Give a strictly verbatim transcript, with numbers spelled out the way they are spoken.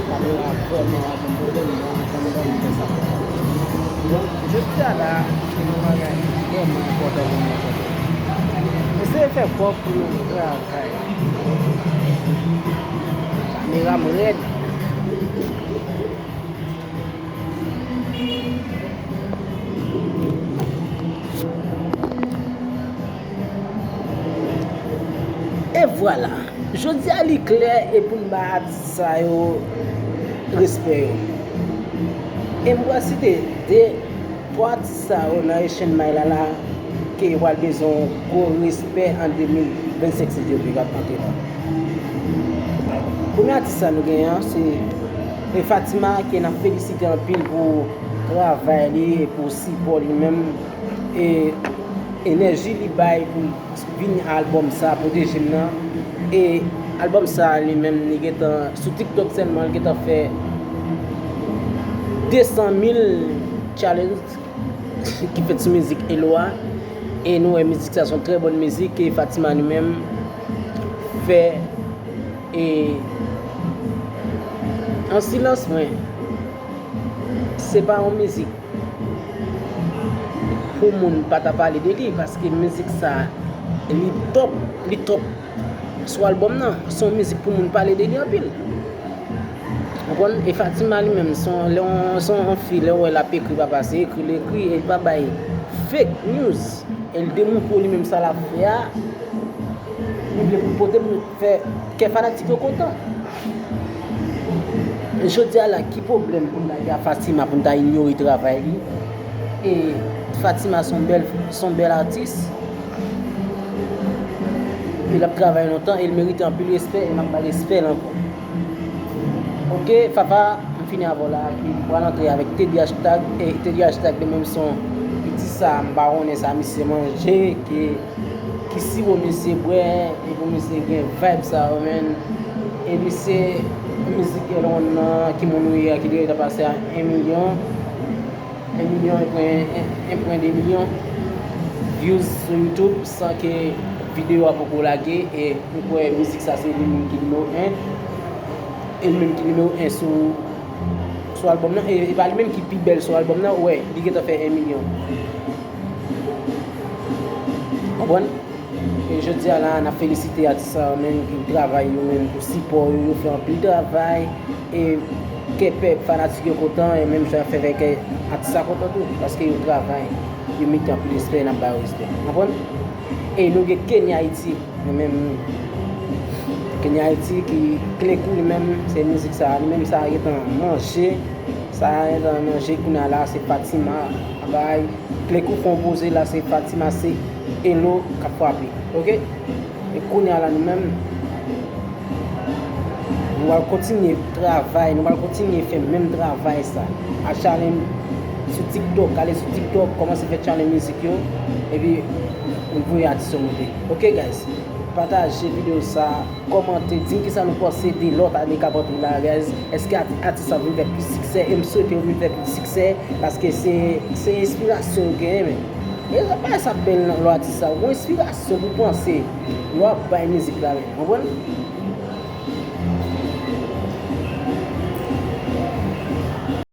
Kamera vrèman ap gen pwoblèm nan, ann ban m fè sa. Bon, jodi a la, se yon bagay ki vrèman enpòtan pou mwen. Eseye fè kòb pou nou travay. Kamera m rèd. E vwala, jodi a li klè e pou n bay atis sa yo respè yo. E m pral site de twa atis sa yo nan Asian Mile la, la ke yo pral bezwen yon gwo respè an de mil vennsenk si Dye vle k ap antre la. Premye atis sa nou genyen an se, e Fatima ke n ap felisite anpil pou travay li e pou sipò li menm e enèji li bay pou vini albòm sa, Pwoteje m nan. E albòm sa li menm li gentan sou TikTok sèlman li gentan fè de san mil challenge ki fèt sou mizik Elo a. E nou wè mizik sa se yon trè bòn mizik ke Fatima li menm fè e an silans mwen. Se pa yon mizik pou moun pa ta pale de li, paske mizik sa li top, li top sou albòm nan. Se yon mizik pou moun pale de li anpil. Konprann? E Fatima li menm, se yon, lè yon, se yon fi, lè w wè l ap ekri, papa, se ekri l ekri, e l pa bay fake news. E l demontre w li menm sa l ap fè a, li vle pou l pote pou l fè kè fanatik yo kontan. Jodi a la, ki pwoblèm pou n ta gen ak Fatima, pou n ta inyore travay li? E Fatima se yon bèl, se yon bèl atis. E l ap travay lontan, e l merite anpil respè, e m ap bay respè l ankò. Oke, Fafa, m fini avè w la, epi m pral antre avèk Teddy Hashtag, e Teddy Hashtag li menm se yon, li di sa, m pa konnen sa misye manje, ki, ki siwo misye bwè, e pou misye gen vibe sa yo, menn. E misye, mizik Elon nan, ki moun ou ye a, ki gentan pase a en milyon. En milyon, en pwen, en, en pwen de milyon views sou YouTube san ke videyo a poko lage. E m kwè mizik sa se li menm ki nimewo en. E li menm ki nimewo en sou, sou albòm nan. E, e pa li menm ki pi bèl sou albòm nan. Wè, li gentan fè en milyon. Konprann? E jodi a la, n ap felisite atis sa yo menm pou travay yo menm, pou sipò yo, yo fè anpil travay. E kè pèp, fanatik yo kontan, e menm jan fè fè kè atis sa kontan tou, paske yo travay, yo mete anpil respè, n ap ba yo respè. Konprann? E nou gen Kenny Haiti, li menm, Kenny Haiti ki Klekou, li menm, se mizik sa, li menm sa gentan manje, sa gentan manje, kounye a la, se Fatima, bay. Klekou fè yon poze la, se Fatima, se Elo k ap frape. Oke? E kounye a la, nou menm, nou pral kontinye travay, nou pral kontinye fè menm travay sa. A challenge sou TikTok, ale sou TikTok, kòmanse fè challenge mizik yo, epi nou voye atis yo monte. Oke, guys? Pataje videyo sa. Kòmante, di m kisa nou panse de lòt ane k ap antre la, guys. Èske ati-, atis sa ap vin fè plis siksè? E m swete yo vin fè plis siksè, paske se, se enspirasyon yo genyen, men. E sa, bagay sa bèl nan lòt atis sa, yon enspirasyon pou panse lè w ap bay mizik la, men. Konprann?